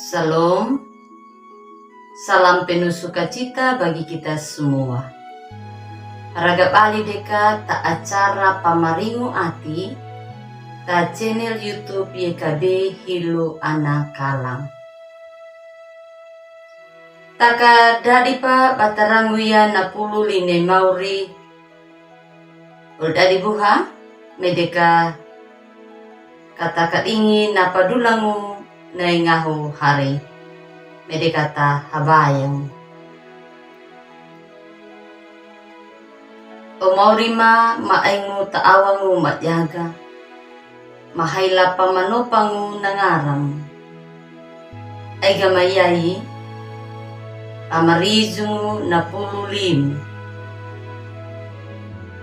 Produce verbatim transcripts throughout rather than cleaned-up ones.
Salom. Salam penuh sukacita bagi kita semua. Raga bali deka ta acara Pamaringu Ati, ta channel YouTube Y K B Hilo Ana Kalang. Taka dadi pa batarangu ya na pulu line mauri. Ol dadi buha, mede ka kata kadingi na padulangu na ingahu hari, mede kata habayang. O mauri ma, ma aingu ta awangu majaga, ma haila pa manopangu na ngaram. Ai gama yai, pamarijungu na pulu lima.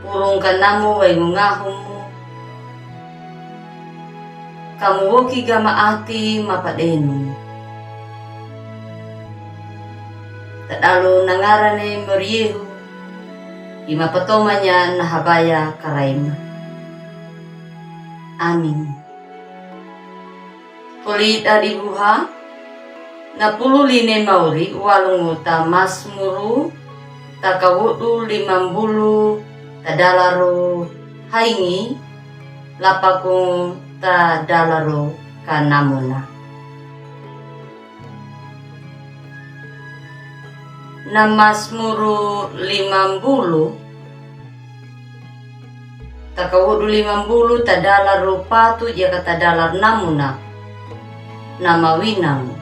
Purung kanamu waingu ngahumu, kamu woki gama ati ma padenu. Tadalu na ngarane moriyehu, i ma patomanya na habaya karaima. Amin. Holi dadi buha, na pulu line mauri walungu ta Masmuru, ta kawodu limambulu ta dalaru haingi, lapaku ta dalaru kanamuna. Na Masmuru limambulu, ta kawodu limambulu ta dalaru patu yaka ta dalaru namuna. Na mawinangu.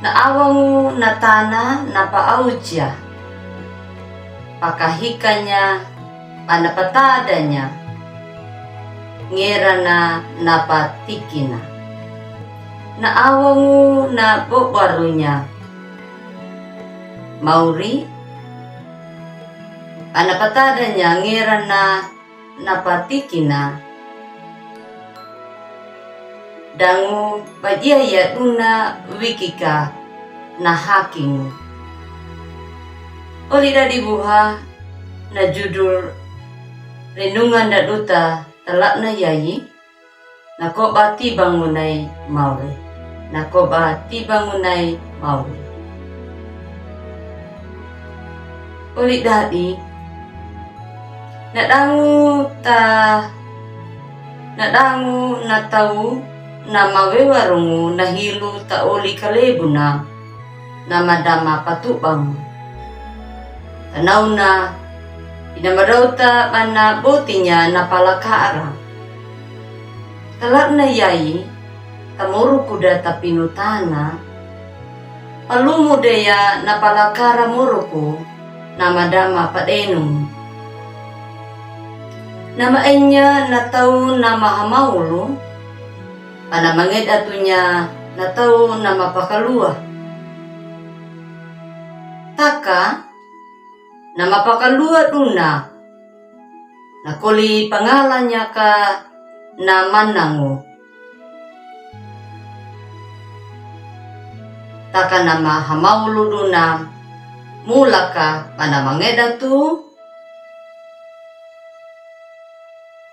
Na awangu na tana na paauja, pakahikanya, pana patadanya, ngerana na patikina. Na awangu na bobarunya. Mauri, pana patadanya ngerana na patikina. Dangu badiaya duna wikika na hakingu. Oli dadi buha na judul renungan daduta talakna yai. Na koba tibangu nai mauri. Na koba tibangu nai mauri. Oli dadi. Na dangu ta, na dangu na tau na mawewarungu na hilu ta oli kalebuna. Na madama patubangu. Tanauna, ina madauta bana botinya na palakara. Talakna yai, ta moruku da ta pinutana. Palumu deya na palakara moruku, na madama padenu. Na maenya na tau na mahamaulu, pana mangedatunya na tau na mapakalua. Taka, na mapakalua duna, na koli pangalanya ka na manangu. Taka na mahamaulu duna, mulaka pana mangedatu,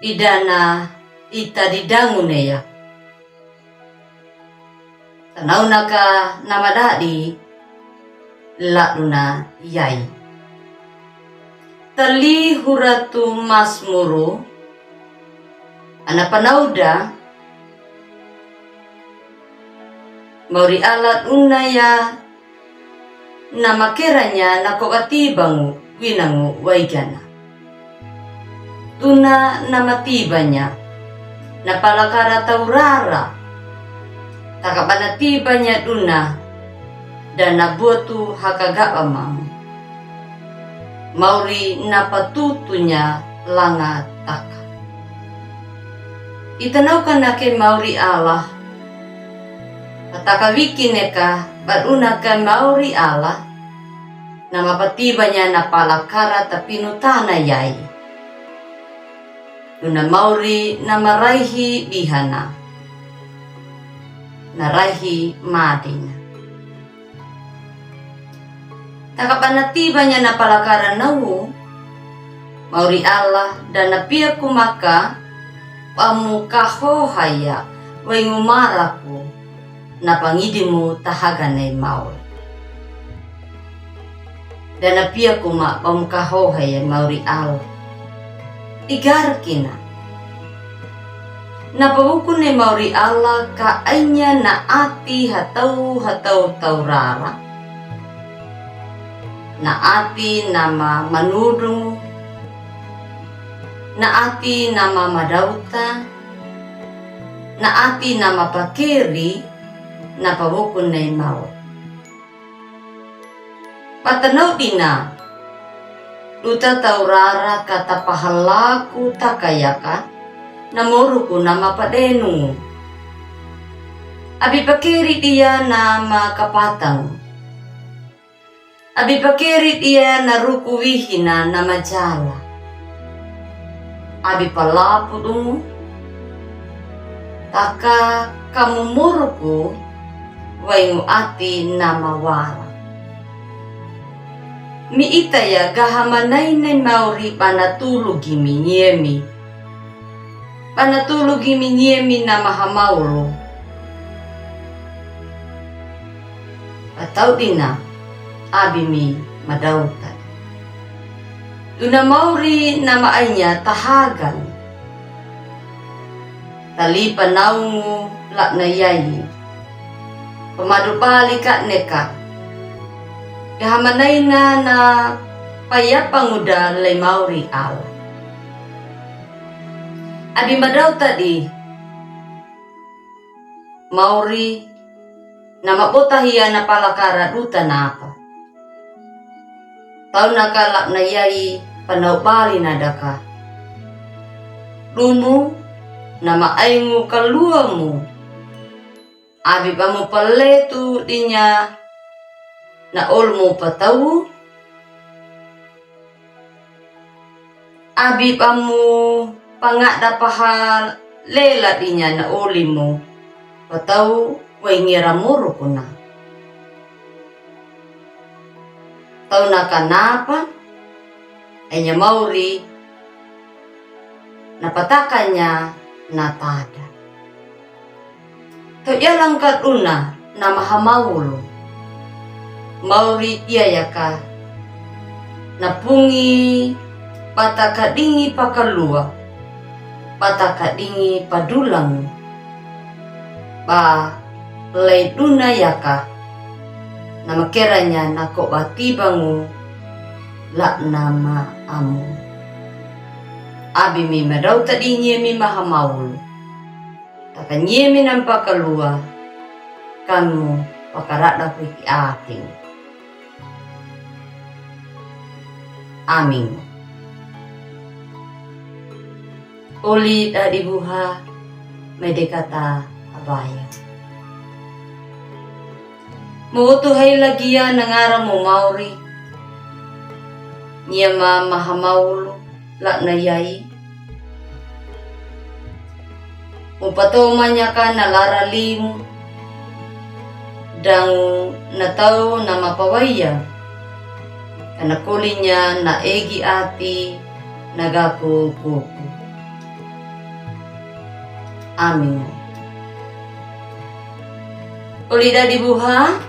idana ita didangu neya. Tanauna ka na madadi, laduna yai. Tali huratu Masmuru, ana panauda, mauri ala duna ya, na makeranya na koba tibangu winangu waigana. Duna na matibanya, na palakara taurara. Taka bana tibanya duna, dana buatu hakagaba mamu. Mauri na patutunya langa taka. Itanauka na ke mauri Allah. Pataka wiki neka baduna ke mauri Allah. Na mapatibanya na palakara ta pinutana yai. Duna mauri na maraihi bihana. Na raihi madina. Taka bana tibanya na palakara nau, mauri Allah dana piaku maka, pamu kahohaya, waingu maraku. na pangidimo tahaga nai mauri. Da na pia kuma bamu kahohe mauri Allah. Igar kina. Na pabuku nai mauri Allah ka ainya na ati hatau hatau tau rara. Na ati na ma manudung. Na ati na ma madauta. Na ati na ma pakeri. Na pabuku nai mauri. Patanau dina. Duta tau rara ka tapahalaku takayaka. Na moruku na ma padenung. Abi pakeri dia na ma kapatangu. Abi pakeri dia na ruku wihina na majala. Abi palapu dungu. Taka kamu moruku waingu ati na mawara. Mi ita ya gaha manaine mauri bana tulu gimi nyemi. Bana tulu gimi nyemi na maha maulu. Patau dina abi mi madauta. Duna mauri na ma ainya tahagan. Tali panaungu la'na yai. Pamadu bali ka neka. Gaha manaina na paya panguda lai mauri Allah. Abi madauta di. Mauri na mabota hiya na palakara duta napa. Tau naka la'na yai panau bali na daka. Dumu na ma aingu kaluamu. Abi bamu paletu dinya na olmu patau. Abi bamu pangada paha lela dinya na olimu. Patau waingera moruku na. Tau naka napa, enya mauri, na patakanya na tada. To yalangka duna na maha maulu. Mauri iya yaka. Na pungi bata kadingi pakalua. Bata kadingi padulang. Ba lai duna yaka. Na makeranya na ko bati bangu. La'na ma amu. Abi mi madauta di nyemi maha maulu. Taka nyemi na mpakalua, kanu pakarada kuiki ating. Amin. Oli dadi buha, mede kata abaya. Mowotu hai lagiya na ngara mo mauri. Nyema maha maulu la'na yai. Mo patoma nyaka na lara limu. Dangu na tau na mapawaiya. Kana kolinya na egi ati na gaku kuku. Amin. Oli dadi buha,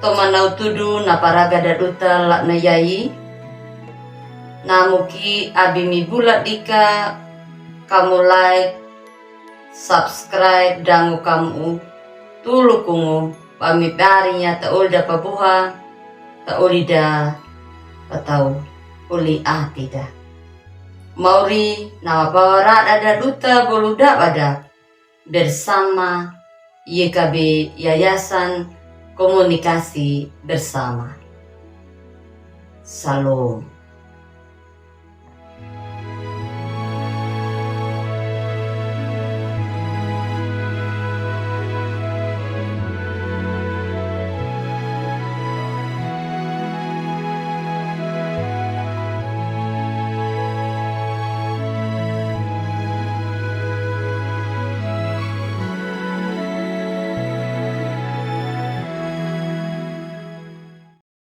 toma na utudu na paraga daduta la'na yai. Namu ki abi mi bula dika kamu like, subscribe dangu kamu tulukungu ba mi barinya ta oli da pabuha, ta oli da patau oli ati da. Mauri na mapawarada daduta bolu dabada. Bersama Y K B Yayasan Komunikasi Bersama. Salom.